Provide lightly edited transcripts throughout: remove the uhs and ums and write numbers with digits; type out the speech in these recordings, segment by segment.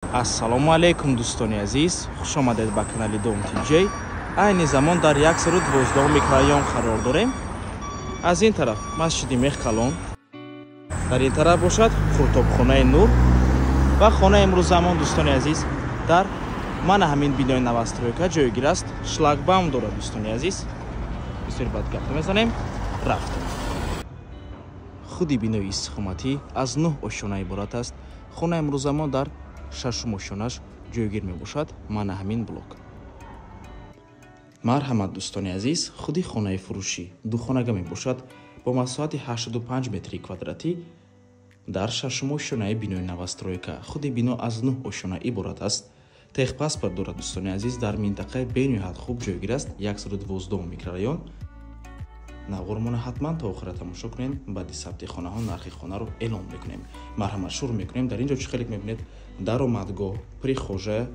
Ассалому алайкум, дӯстони азиз, хуш омадед ба канали Дом ТЖ. Айни замон дар 112 микрорайон қарор дорем. Аз ин тараф масҷиди Мехкалон, дар ин тараф бошад Қуртобхонаи Нур ва хонаи имрӯзамон, дӯстони азиз, дар мана ҳамин бинои новостройка ҷойгир аст. Шлагбаум дорад, дӯстони азиз. Бисёр бад гап мезанем, рафтем. Худи бинои истиқоматӣ аз 9 ошёна иборат аст. Хонаи имрӯзамон дар шашум ошёнаш ҷойгир мебошад, мана ҳамин блок. Марҳамат, дӯстони азиз, худи хонаи фурӯшӣ духонага мебошад бо масоҳати 85 метри квадратӣ дар шашум ошёнаи бинои новостройка. Худи бино аз 9 ошёна иборат аст. Техпаспорт дорад, дӯстони азиз, дар минтақаи бениҳоят хуб ҷойгир аст, 112 микрорайон. Навормона ҳатман то охира тамошо кунед. Баъди сабти хонаҳо нархи хонаро эълон мекунем. Марҳамат, шурӯъ мекунем. Дар ин ҷо чӣ хеле мебинед: даромадгоҳ, прихожая,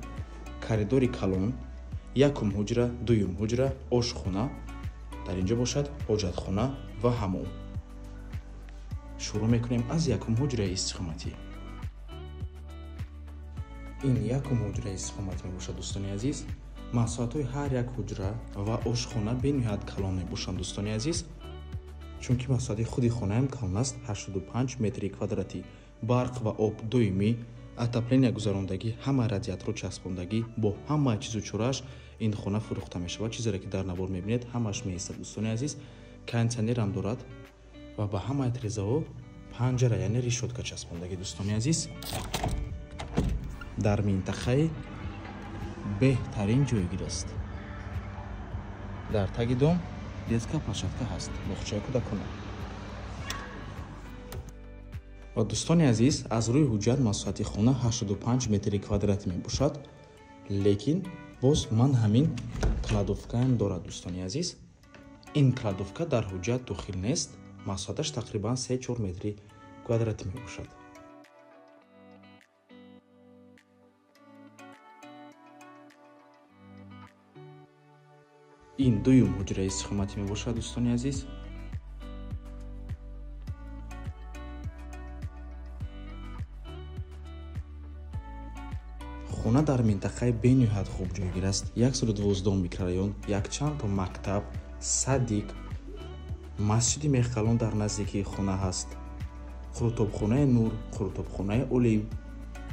коридори калон, якум ҳуҷра, дуюм ҳуҷра, ошхона, дар ин ҷо бошад ҳоҷатхона ва ҳамом. Шурӯъ мекунем аз якум ҳуҷраи истиқоматӣ. Ин якум ҳуҷраи истиқоматӣ мебошад, дӯстони азиз. Масоҳатҳои ҳар як ҳуҷра ва ошхона бениҳоят калон мебошанд, дӯстони азиз, чунки масоҳати худи хонаам калон аст, 85 метри квадратӣ. Барқ ва об доимӣ, отопления гузарондагӣ, ҳама радиаторро часпондагӣ, бо ҳама чизу чорааш ин хона фурӯхта мешавад. Чизере ки дар навор мебинед, ҳамааш меистад, дӯстони азиз. Кондитсионерам дорад ва ба ҳамаи тирезаҳо панҷара, яъне решётка часпондагӣ, дӯстони азиз. Дар минтақаи беҳтарин ҷойгир аст. Дар таги дом детская площадка ҳаст, боғчаи кӯдакона. Ва, дӯстони азиз, аз рӯи ҳуҷҷат масоҳати хона 85 метри квадратӣ мебошад, лекин боз ман ҳамин кладовкаам дорад, дӯстони азиз. Ин кладовка дар ҳуҷҷат дохил нест, масоҳаташ тақрибан 3-4 метри квадратӣ мебошад. Ин дуюм ҳуҷраи истиқоматӣ мебошад, дӯстони азиз. Хона дар минтақаи бениҳоят хуб ҷойгир аст, 112 микрорайон, якчанд то мактаб, садик, масҷиди Мехкалон дар наздикии хона ҳаст, Қурутобхонаи Нур, Қурутобхонаи Олим,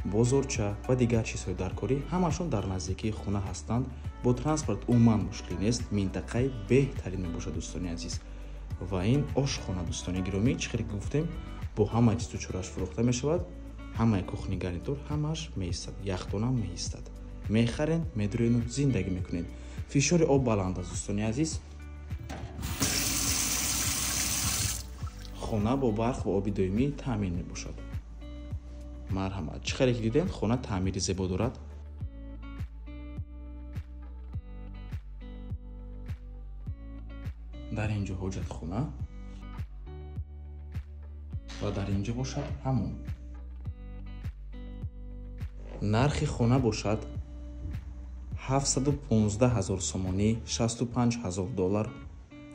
бозорча ва дигар чизҳои даркорӣ ҳамашон дар наздикии хона ҳастанд. Бо транспорт умуман мушкил нест, минтақаи беҳтарин мебошад, дӯстони азиз. Ва ин ошхона, дӯстони гиромӣ, чӣ хеле гуфтем, бо ҳамаи чизу чорааш фурӯхта мешавад. Ҳамаи кухни гарнитур ҳамааш меистад, яхдонам меистад. Мехарен, медурену зиндагӣ мекунед. Фишори об баланд аст, дӯстони азиз. Хона бо барқ ва оби доимӣ таъмин мебошад. Марҳамат, чӣ хеле ки дидем, хона таъмири зебо дорад. Дар ин ҷо ҳоҷатхона ва дар ин ҷо бошад ҳамом. Нархи хона бошад 715 ҳазор сомонӣ, 65 ҳазор доллар.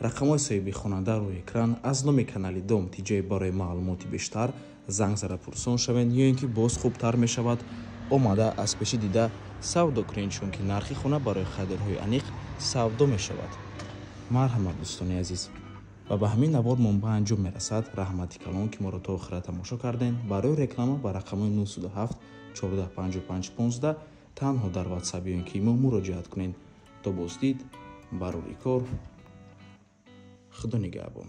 Рақамҳои соҳиби хонанда рӯи экран. Аз номи канали Дом ТЖ барои маълумоти бештар занг зада пурсон шавед, ё ин ки боз хубтар мешавад омада аз пеши дида савдо кунед, чунки нархи хона барои харидорҳои аниқ савдо мешавад. Марҳамат, дӯстони азиз, ва ба ҳамин навор мон ба анҷом мерасад. Раҳмати калон, ки моро то охира тамошо кардем. Барои реклама ба рақамҳои 907 14 55 15 танҳо дар WhatsApp ё ин ки мо муроҷиат кунед. То боздид, барори кор, Худо нигаҳбон.